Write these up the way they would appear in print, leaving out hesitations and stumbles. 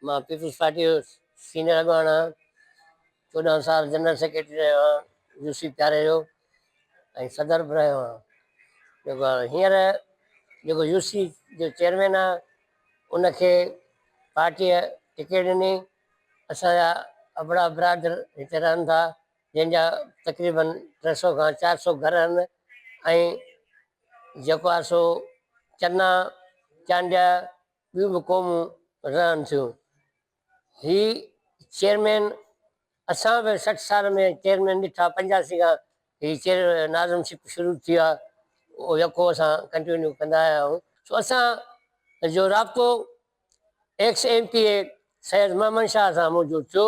مان peoples party جو senior اڳواڻ آهيان. 14 سال جنرل سيڪريٽري رهيو آهيان يو سي پياري جو ۽ صدر به رهيو آهيان. جيڪو هينئر جيڪو يو سي جو چيئرمين آهي ان کي پارٽيء ٽڪيٽ ڏني. اسان جا ابڙا برادر هتي رهن ٿا جنهن جا تقريبن 300 کان 400 گهر آهن ۽ جيڪو آهي سو چنا، چانڊيا ٻيون به قومون رهن ٿيون. هي چيئرمين اسان به 60 سال ۾ چيئرمين ڏٺا 85 کان هي چيئر ناظم شپ شروع ٿي آ اهو يڪو اسان ڪنٽينيو ڪندا آيا آهيون. سو اسان جو رابطو ex M P A Syed Muhammad Shah سان منهنجو ٿيو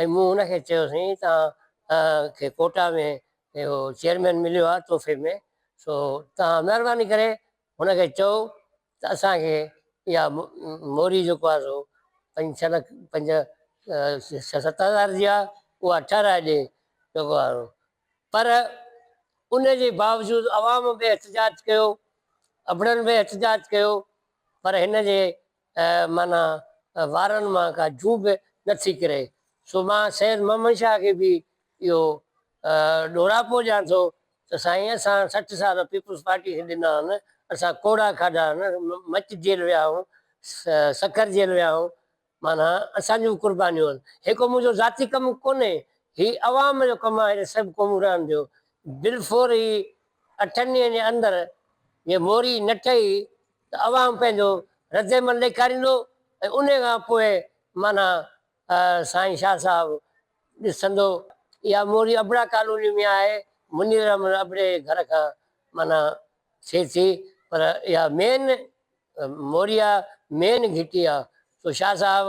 ۽ مون هن کي چيو سائين توهان کي ڪوٽا ۾ اهو چيئرمين مليو آهي تحفي ۾ سو توهان مهرباني ڪري هن کي چئو ته اسان کي اها موري جيڪو آهي سو پنج ڇهه لک پنج ڇهه ست هزار جي آهي اها ٺهرائي ڏي جيڪو آهي پر ان جي باوجود عوام به احتجاج ڪيو ابڙن به احتجاج ڪيو پر هن جي معنيٰ وارن مان ڪا جون به نه ٿي ڪري. سو مان سيد محمد شاهه کي به اهو ڏوراپو ڏيان ٿو ته سائين اسان 60 سال پيپلز پارٽي کي ڏنا آهن، اسان ڪوڙا کاڌا آهن، مچ جيل ويا آهيون، سکر جيل ويا آهيون، معنيٰ اسان جون قربانيون آهن. هي ڪو منهنجو ذاتي ڪم ڪونهي، هي عوام جو ڪم آهي، هتي سڀ قومون رهن ٿيون. بالفور هي اٺن ڏينهن جي اندر جي موري نه ٺهي ته عوام پنهنجو ردعمل ڏيکاريندو ۽ انهي کان پوء معنيٰ سائين شاهه صاحب ڏسندو. اها موري ابڙا ڪالوني ۾ آهي، منير احمد ابڙي جي گهر کان معنيٰ ٿئي ٿي پر اها مين موري آ، مين گهٽي آ. سو شاهه صاحب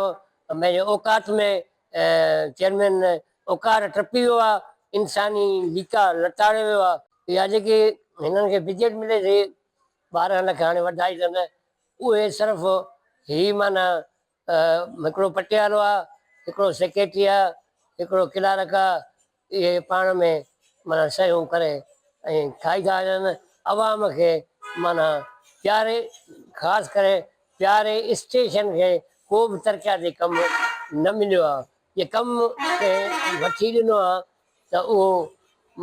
پنهنجي اوقات ۾ چيئرمين اوقار ٽپي ويو آ، انساني ليڪا لتاڙي ويو آ. اها جيڪي هنن کي بجيٽ ملي ٿي 12 لک هاڻي وڌائي اٿن، اهي صرف هي معنيٰ هڪڙو پٽيوالو آ، هڪڙو سيڪريٽري آ، هڪڙو ڪلارڪ آ، اهي پاڻ ۾ معنيٰ صحيحون ڪري ۽ کائي ٿا وڃن، عوام کي معنيٰ پياري خاص ڪري پياري اسٽيشن کي ڪو به ترقياتي ڪم نه مليو آ، جي ڪم ڪنهن وٺي ڏنو آ ته اهو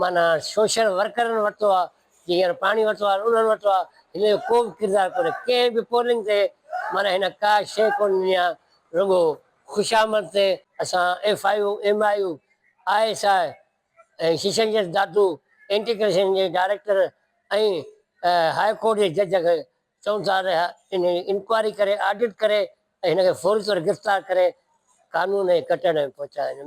معنيٰ سوشل ورڪرن ورتو آ، جي هينئر پاڻي ورتو آ انهن ورتو آ، هن جو ڪو به ڪردار ڪونهي، ڪنهن به پولنگ تي معنيٰ هن ڪا شيء ڪونه ڏني آ، رڳو خوشامد تي اسان F I U, M I U, I S I ۽ session جج دادو، اينٽي ڪرپشن جي ڊائريڪٽر ۽ هاء ڪورٽ جي جج کي چئون ٿا ته انهي انڪوائري ڪري آڊٽ ڪري ۽ هن کي فوري طور گرفتار ڪري قانون جي ڪٽهڙي ۾ پهچايو وڃي.